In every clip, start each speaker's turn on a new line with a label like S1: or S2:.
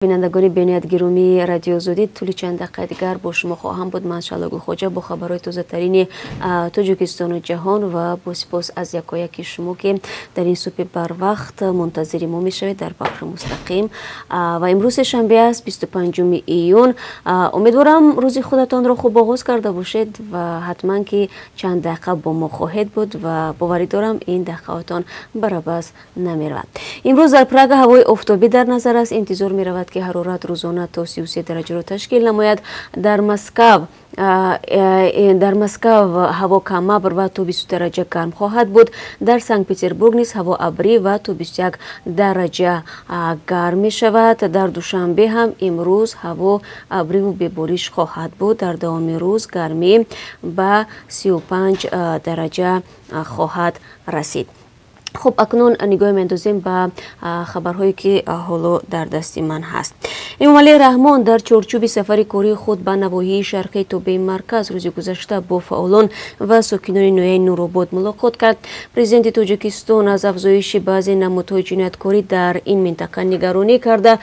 S1: Бинандагони бениҳоят гиромии Радиои Озодӣ, тӯли чанд дақиқаи дигар бо шумо хоҳам буд. Ман Шаҳло Гулхоҷа бо хабарҳои тозатарини Тоҷикистону ҷаҳон ва бо сипос аз якояки шумо, ки дар ин субҳи барвақт мунтазири мо мешавед дар пахши мустақим. Ва имрӯз сешанбе аст, 25 июн. Умедворам, рӯзи худатонро хуб оғоз карда бошед ва ҳатман ки чанд дақиқа бо мо хоҳед буд ва боварӣ дорам, ин дақиқаҳоятон бар абас намеравад. Имрӯз дар Прага ҳавои офтобӣ дар назар аст. Интизор меравад, ки ҳарорат рӯзона то 33 дараҷаро ташкил намояд. Дар Москав ҳаво камабр ва то 20 дараҷа гарм хоҳад буд. Дар Санкт Петербург низ ҳаво абрӣ ва то 21 дараҷа гарм мешавад. Дар Душанбе ҳам имрӯз ҳаво абриву бебориш хоҳад буд. Дар давоми рӯз гармӣ ба 35 дараҷа хоҳад расид. Хуб, акнун нигоҳ меандозем ба хабарҳое, ки ҳоло дар дасти ман ҳаст. Эмомалӣ Раҳмон дар чорчӯби сафари кории худ ба навоҳии шарқии тобеи марказ рӯзи гузашта бо фаъолон ва сокинони ноҳияи Нуробод мулоқот кард. Президенти Тоҷикистон аз афзоиши баъзе намудҳои ҷинояткорӣ дар ин минтақа нигаронӣ карда,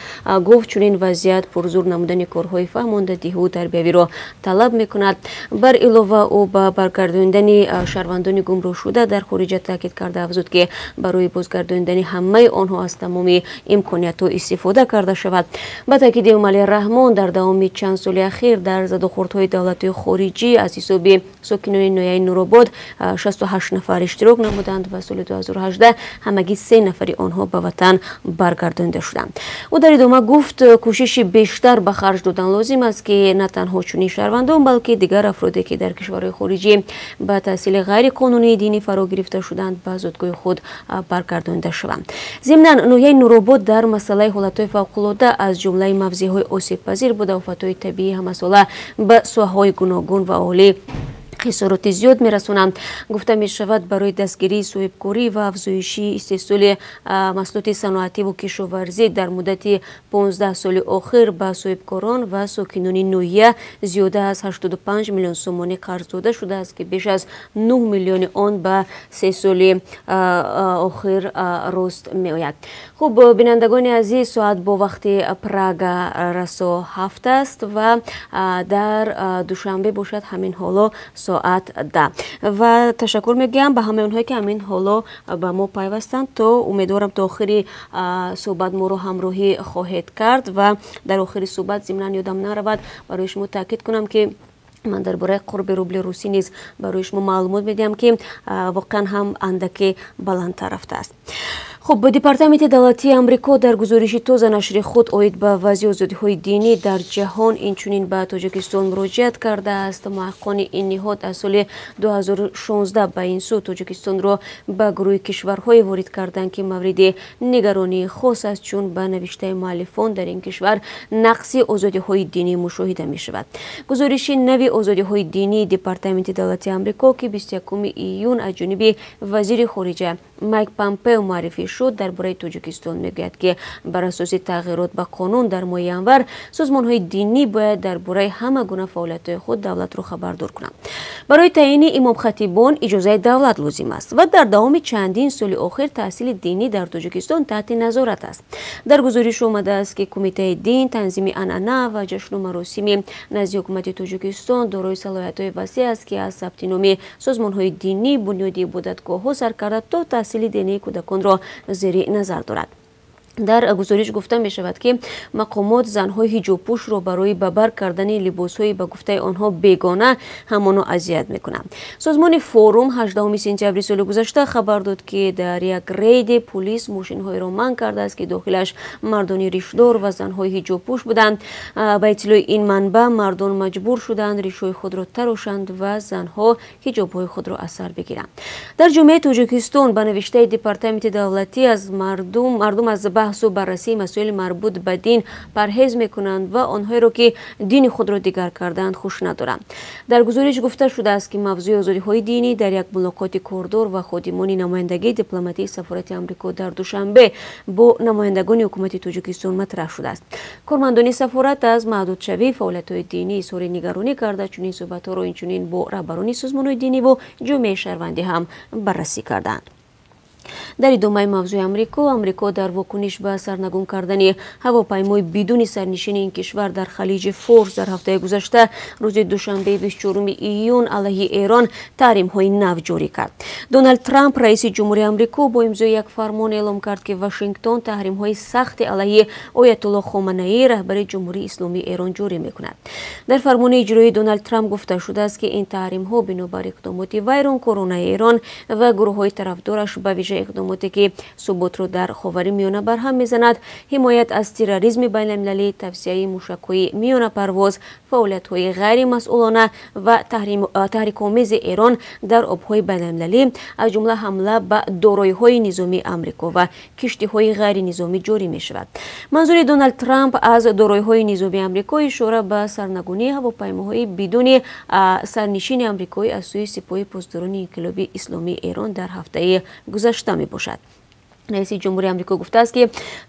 S1: гуфт, чунин вазъият пурзур намудани корҳои фаҳмондадиҳу тарбиявиро талаб мекунад. Бар илова, ӯ ба баргардонидани шаҳрвандони гумроҳшуда дар хориҷа таъкид карда, афзуд, ки барои бозгардонидани ҳамаи онҳо аз тамоми имкониятҳо истифода карда шавад. Ба таъкиди Эмомалӣ Раҳмон, дар давоми чанд соли ахир дар задухӯрдҳои давлатҳои хориҷӣ аз ҳисоби сокинони ноҳияи Нуробод 68 нафар иштирок намуданд ва соли 2018 ҳамагӣ се нафари онҳо ба ватан баргардонида шуданд. Ӯ дар идома гуфт, кӯшиши бештар ба харҷ додан лозим аст, ки на танҳо чунин шаҳрвандон, балки дигар афроде, ки дар кишварҳои хориҷӣ ба таҳсили ғайриқонунии динӣ фаро гирифта шуданд, ба зодгоҳи худ баргардонида шаванд. Зимнан, ноҳияи Нуробод дар масъалаи ҳолатҳои фавқулода аз ҷумлаи мавзеъҳои осебпазир буда, офатҳои табиӣ ҳамасола ба соҳаҳои гуногун ва аҳолӣ хисороти зиёд мерасонанд. Гуфта мешавад, барои дастгирии соҳибкорӣ ва афзоиши истеҳсоли маҳсулоти саноативу кишоварзӣ дар муддати 15 соли охир ба соҳибкорон ва сокинони ноҳия зиёда аз 85 миллион сомонӣ қарз дода шудааст, ки беш аз 9 миллиони он ба 3 соли охир рост меояд. Хуб, бинандагони азиз, соат бо вақти Прага расо 7 аст ва дар Душанбе бошад ҳамин ҳоло соат 10. Ва ташаккур мегӯям ба ҳамаи онҳое, ки ҳамин ҳоло ба мо пайвастанд. То умедворам, то охири суҳбат моро ҳамроҳӣ хоҳед кард. Ва дар охири суҳбат зимнан ёдам наравад, барои шумо таъкид кунам, ки ман дар бораи қурби рубли русӣ низ барои шумо маълумот медиҳам, ки воқеан ҳам андаке баландтар рафтааст. Хуб, Департаменти давлатии Амрико дар гузориши тоза нашри худ оид ба вазъи озодиҳои динӣ дар ҷаҳон инчунин ба Тоҷикистон муроҷиат кардааст. Муҳаққиқони ин ниҳод аз соли 2016 ба ин сӯ Тоҷикистонро ба гурӯҳи кишварҳое ворид карданд, ки мавриди нигаронии хос аст, чун ба навиштаи муаллифон дар ин кишвар нақси озодиҳои динӣ мушоҳида мешавад. Гузориши нави озодиҳои динии Департаменти давлатии Амрико, ки 21 июн аз ҷониби вазири хориҷа Майк Помпео муаррифӣ шуд, дар бораи Тоҷикистон мегӯяд, ки бар асоси тағйирот ба қонун дар моҳи январ созмонҳои динӣ бояд дар бораи ҳама гуна фаъолиятҳои худ давлатро хабардор кунанд. Барои таъйини имомхатибон иҷозаи давлат лозим аст ва дар давоми чандин соли охир таҳсили динӣ дар Тоҷикистон таҳти назорат аст. Дар гузориш омадааст, ки Кумитаи дин, танзими анъана ва ҷашну маросими назди ҳукумати Тоҷикистон дорои салоҳиятҳои васеъ аст, ки аз сабти номи созмонҳои динӣ, бунёди ибодатгоҳҳо сар карда то таҳсили динии кӯдаконро зери назар дорад. Дар гузориш гуфта мешавад, ки мақомот занҳои ҳиҷобпӯшро барои ба бар кардани либосҳои ба гуфтаи онҳо бегона ҳамоно азият мекунанд. Созмони Форум 18 сентябри соли гузашта хабар дод, ки дар як рейде пулис мошинҳоеро манъ кардааст, ки дохилаш мардони ришдор ва занҳои ҳиҷобпӯш буданд. Ба иттилои ин манбаъ, мардон маҷбур шуданд ришҳои худро тарошанд ва занҳо ҳиҷобҳои худро аз сар бигиранд. Дар ҷомеаи Тоҷикистон, ба навиштаи департаменти давлатӣ, аз мардум аз баҳсу баррасии масоили марбут ба дин парҳез мекунанд ва онҳоеро, ки дини худро дигар кардаанд, хуш надоранд. Дар гузориш гуфта шудааст, ки мавзӯи озодиҳои динӣ дар як мулоқоти кордор ва ходимони намояндагии дипломатии сафорати Амрико дар Душанбе бо намояндагони ҳукумати Тоҷикистон матраҳ шудааст. Кормандони сафорат аз маҳдудшавии фаъолиятҳои динӣ изҳори нигаронӣ карда, чунин суҳбатҳоро инчунин бо раҳбарони созмонҳои диниву ҷомеаи шаҳрвандӣ ҳам баррасӣ карданд. Дар идомаи мавзӯи Амрико, Амрико дар вокуниш ба сарнагун кардани ҳавопаймои бидуни сарнишини ин кишвар дар Халиҷи Форс дар ҳафтаи гузашта, рӯзи душанбе 24 июн алайҳи Эрон таҳримҳои нав ҷорӣ кард. Доналд Трамп, раиси ҷумҳури Амрико, бо имзои як фармон эълом кард, ки Вашингтон таҳримҳои сахти алайҳи Оятулло Хоманаӣ, раҳбари Ҷумҳурии Исломии Эрон, ҷорӣ мекунад. Дар фармони иҷроии Доналд Трамп гуфта шудааст, ки ин таҳримҳо бинобар иқдомоти вайронкоронаи Эрон ва гурӯҳҳои тарафдораш, ба вижа иқдомоте ки суботро дар Ховари Миёна барҳам мезанад, ҳимоят аз терроризми байналмилалӣ, тавсияи мушакҳои миёнапарвоз, фаъолиятҳои ғайримасъулона ва таҳрикомези Эрон дар обҳои байналмилалӣ, аз ҷумла ҳамла ба дороиҳои низомии Амрико ва киштиҳои ғайринизомӣ ҷорӣ мешавад. Манзури Доналд Трамп аз дороиҳои низомии Амрико ишора ба сарнагунии ҳавопаймоҳои бидуни сарнишини амрикоӣ аз сӯи Сипоҳи Посдорони Инқилоби Исломии Эрон дар ҳафтаи гузашта мебошад. Раиси ҷумҳури Амрико гуфтааст, ки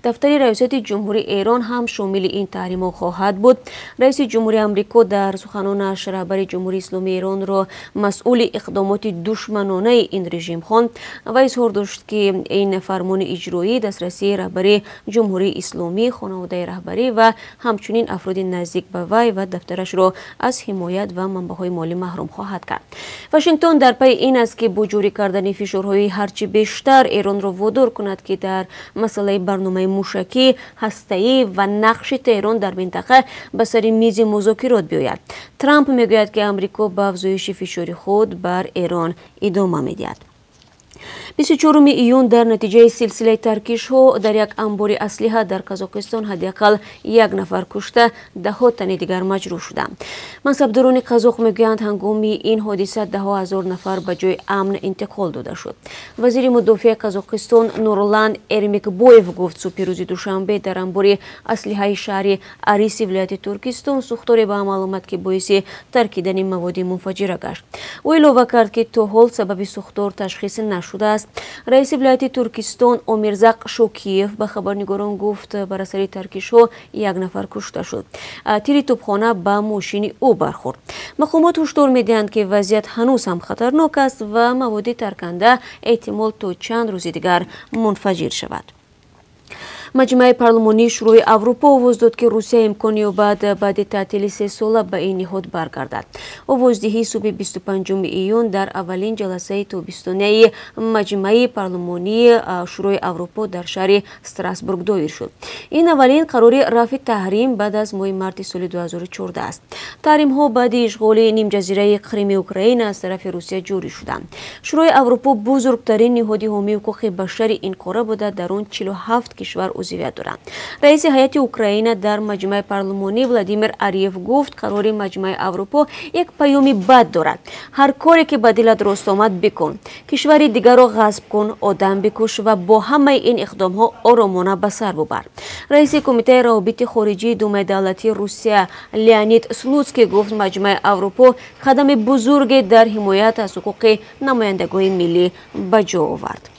S1: дафтари раёсати ҷумҳури Эрон ҳам шомили ин таҳримҳо хоҳад буд. Раиси ҷумҳури Амрико дар суханонаш раҳбари Ҷумҳурии Исломии Эронро масъули иқдомоти душманонаи ин режим хонд ва изҳор дошт, ки ин фармони иҷроӣ дастрасии раҳбари Ҷумҳурии Исломӣ, хонаводаи раҳбарӣ ва ҳамчунин афроди наздик ба вай ва дафтарашро аз ҳимоят ва манбаъҳои молӣ маҳрум хоҳад кард. Вашингтон дар пайи ин аст, ки бо ҷорӣ кардани фишорҳои ҳарчи бештар Эронро водор кунад, ки дар масъалаи барномаи мушакӣ, ҳастаӣ ва нақши Теҳрон дар минтақа ба сари мизи музокирот биёяд. Трамп мегӯяд, ки Амрико ба афзоиши фишори худ бар Эрон идома медиҳад. 24 июн дар натиҷаи силсилаи таркишҳо дар як анбори аслиҳа дар Қазоқистон ҳадди ақал як нафар кушта, даҳҳо тани дигар маҷрӯҳ шуданд. Мансабдорони қазоқ мегӯянд, ҳангоми ин ҳодиса даҳҳо ҳазор нафар ба ҷои амн интиқол дода шуд. Вазири мудофиаи Қазоқистон Нурлан Эрмекбоев гуфт, субҳи рӯзи душанбе дар анбори аслиҳаи шаҳри Ариси вилояти Туркистон сӯхторе ба амал омад, ки боиси таркидани маводи мунфаҷира гашт. Ӯ илова кард, ки то ҳол сабаби сӯхтор ташхис нашудааст. Раиси вилояти Туркистон Омирзақ Шокиев ба хабарнигорон гуфт, бар асари таркишҳо як нафар кушта шуд. Тири тӯбхона ба мошини ӯ бархӯрд. Мақомот ҳушдор медиҳанд, ки вазъият ҳанӯз ҳам хатарнок аст ва маводи тарканда эҳтимол то чанд рӯзи дигар мунфаҷир шавад. Маҷмаи парлумонии Шӯрои Аврупо овоз дод, ки Русия имкон ёбад баъди таътили сесола ба ин ниҳод баргардад. Овоздиҳӣ субҳи 25 июн дар аввалин ҷаласаи тобистонаи Маҷмаи парлумонии Шӯрои Аврупо дар шаҳри Страсбург доир шуд. Ин аввалин қарори рафъи таҳрим баъд аз моҳи марти соли 2014 аст. Таҳримҳо баъди ишғоли нимҷазираи Қрими Украина аз тарафи Русия ҷорӣ шуданд. Шӯрои Аврупо бузургтарин ниҳоди ҳомии ҳуқуқи башари ин қора буда, дар он 47 кишвар узвият доранд. Раиси ҳайати Украина дар Маҷмаи парлумонӣ Владимир Ариев гуфт, қарори Маҷмаи Аврупо як паёми бад дорад. Ҳар коре ки ба дилат рост омад бикун, кишвари дигарро ғасб кун, одам бикуш ва бо ҳамаи ин иқдомҳо оромона ба сар бубар. Раиси Кумитаи равобити хориҷии Думаи давлатии Русия Леонид Слуцкий гуфт, Маҷмаи Аврупо қадами бузурге дар ҳимоят аз ҳуқуқи намояндагони миллӣ ба ҷо овард.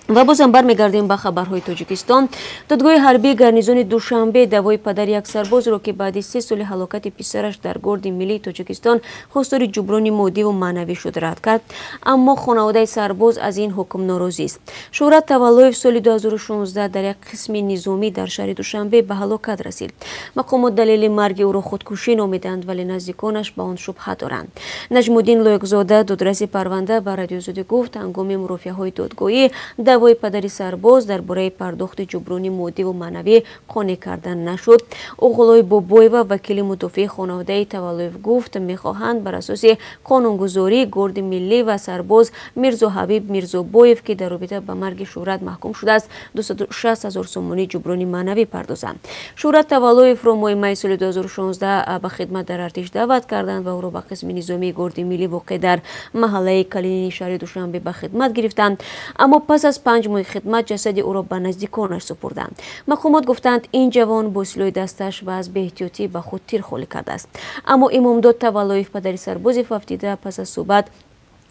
S1: Ва бозам бармегардем ба хабарҳои Тоҷикистон. Додгоҳи ҳарбии гарнизони Душанбе даъвои падари як сарбозро, ки баъди 3 соли ҳалокати писараш дар Горди миллии Тоҷикистон хостори ҷуброни моддиву маънавӣ шуд, рад кард. Аммо хонаводаи сарбоз аз ин ҳукм норозист. Шӯҳрат Таваллоев соли 2016 дар як қисми низомӣ дар шаҳри Душанбе ба ҳалокат расид. Мақомот далели марги ӯро худкушӣ номиданд, вале наздиконаш ба он шубҳа доранд. Наҷмуддин Лоиқзода, додраси парванда, ба Радиозодӣ гуфт, ҳангоми мурофиаҳои додгоҳӣ даъвои падари сарбоз дар бораи пардохти ҷуброни моддиву маънавӣ қонеъ карда нашуд. Оғулой Бобоева, вакили мудофии хонаводаи Таваллоев, гуфт, мехоҳанд бар асоси қонунгузорӣ Горди миллӣ ва сарбоз Мирзоҳабиб Мирзобоев, ки дар робита ба марги Шӯҳрат маҳкум шудааст, 260 ҳазор сомонӣ ҷуброни маънавӣ пардозанд. Шӯҳрат Таваллоевро моҳи майи соли 2016 ба хидмат дар артиш даъват карданд ва ӯро ба қисми низомии Горди миллӣ, воқеъ дар маҳаллаи Калинини шаҳри Душанбе, ба хидмат гирифтанд. Аммо пас аз 5 моҳи хидмат ҷасади ӯро ба наздиконаш супурданд. Мақомот гуфтанд, ин ҷавон бо силоҳи дасташ ва аз беэҳтиётӣ ба худ тир холӣ кардааст. Аммо Имомдод Таваллоев, падари сарбози фавтида, пас аз суҳбат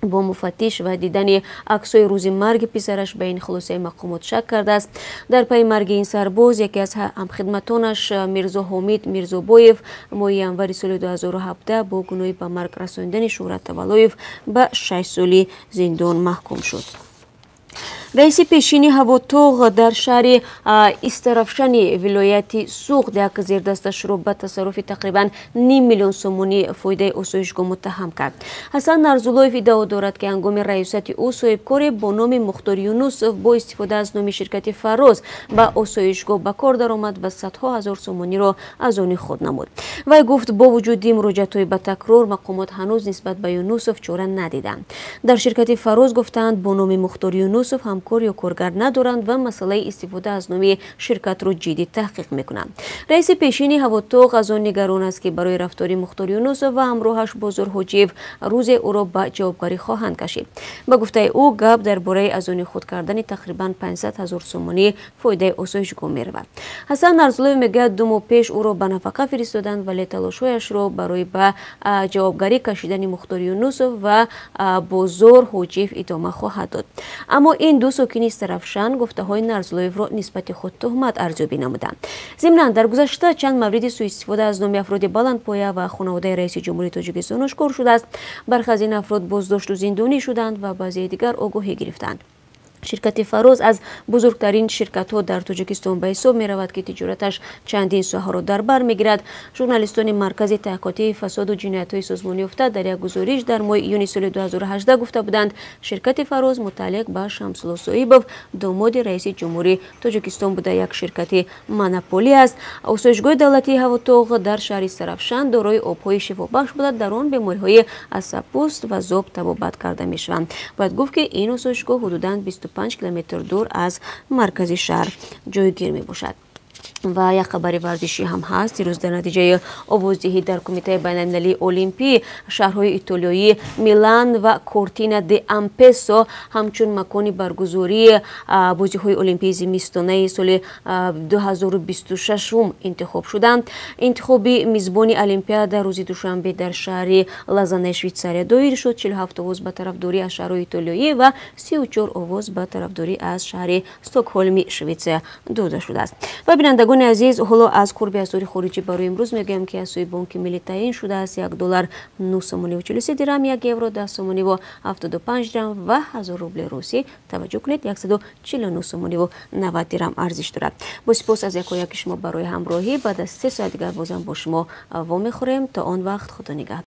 S1: бо муфаттиш ва дидани аксҳои рӯзи марги писараш ба ин хулосаи мақомот шак кардааст. Дар пайи марги ин сарбоз яке аз ҳамхидматонаш, Мирзо Ҳомид Мирзобоев, моҳи январи соли 2017 бо гуноҳи ба марг расондани Шӯҳрат Таваллоев ба 6 соли зиндон маҳкум шуд. Раиси пешини Ҳавотоғ дар шаҳри Истаравшани вилояти Суғд як зердасташро ба тасарруфи тақрибан 500 000 сомонӣ фоидаи осоишгоҳ муттаҳам кард. Ҳасан Нарзуллоев иддао дорад, ки ҳангоми раёсати ӯ соҳибкоре бо номи Мухтор Юнусов бо истифода аз номи ширкати Фароз ба осоишгоҳ ба кор даромад ва садҳо ҳазор сомониро аз они худ намуд. Вай гуфт, бо вуҷуди муроҷиатҳои ба такрор мақомот ҳанӯз нисбат ба Юнусов чора надиданд. Дар ширкати Фароз гуфтаанд, бо номи Мухтор Юнусов ҳамкор ё коргар надоранд ва масъалаи истифода аз номи ширкатро ҷиддӣ таҳқиқ мекунанд. Раиси пешини Ҳавотоғ аз он нигарон аст, ки барои рафтори Мухтор Юнусов ва ҳамроҳаш Бозор Ҳоҷиев рӯзе ӯро ба ҷавобгарӣ хоҳанд кашид. Ба гуфтаи ӯ, гап дар бораи аз они худ кардани тақрибан 500 000 сомонӣ фоидаи осоишгоҳ меравад. Ҳасан Нарзуллоев мегӯяд, 2 моҳ пеш ӯро ба нафақа фиристоданд, вале талошҳояшро барои ба ҷавобгарӣ кашидани Мухтор Юнусов ва Бозор Ҳоҷиев идома хоҳад дод. Аммо ин ду сокини Истаравшан гуфтаҳои Нарзуллоевро нисбати худ туҳмат арзёбӣ намуданд. Зимнан, дар гузашта чанд мавриди суистифода аз номи афроди баландпоя ва хонаводаи раиси ҷумҳурии Тоҷикистон ошкор шудааст. Бархе аз ин афрод боздошту зиндонӣ шуданд ва баъзеи дигар огоҳӣ гирифтанд. Ширкати Фароз аз бузургтарин ширкатҳо дар Тоҷикистон ба ҳисоб меравад, ки тиҷораташ чандин соҳаро дар бар мегирад. Журналистони Маркази таҳқиқотии фасоду ҷиноятҳои созмонёфта дар як гузориш дар моҳи июни соли 2018 гуфта буданд, ширкати Фароз мутааллиқ ба Шамсулло Соибов, домоди раиси ҷумҳурии Тоҷикистон буда, як ширкати монополӣ аст. Осоишгоҳи давлатии Ҳавотоғ дар шаҳри Истаравшан дорои обҳои шифобахш буда, дар он бемориҳои асабпӯст ва зоб табобат карда мешаванд. Бояд гуфт, ки ин осоишгоҳ ҳудудан 25 километр дур аз маркази шаҳр ҷойгир мебошад. Ва як хабари варзишӣ ҳам ҳаст. Дирӯз дар натиҷаи овоздиҳӣ дар Кумитаи байналмилалии Олимпӣ шаҳрҳои итолиёӣ Милан ва Кортина де Ампесо ҳамчун макони баргузории бозиҳои олимпии зимистонаи соли 2026 интихоб шуданд. Интихоби мизбони Олимпиада рӯзи душанбе дар шаҳри Лозаннаи Швейтсария доир шуд. 47 овоз ба тарафдорӣ аз шаҳрҳои итолиёӣ ва 34 овоз ба тарафдорӣ аз шаҳри Стокҳолми Швейтсия дода шудааст. Ва бинандагони азиз, ҳоло аз қурби асъори хориҷӣ барои имрӯз мегӯям, ки аз сӯи Бонки Миллӣ таъин шудааст. 1 доллар 9 сомониву 43 дирам, 1 евро 10 сомониву 75 дирам ва 1000 рубли русӣ, таваҷҷӯҳ кунед, 149 сомониву 90 дирам арзиш дорад. Бо сипос аз якояки шумо барои ҳамроҳӣ. Баъд аз 3 соат дигар бозам бо шумо вомехӯрем. То он вақт Худо нигаҳдор.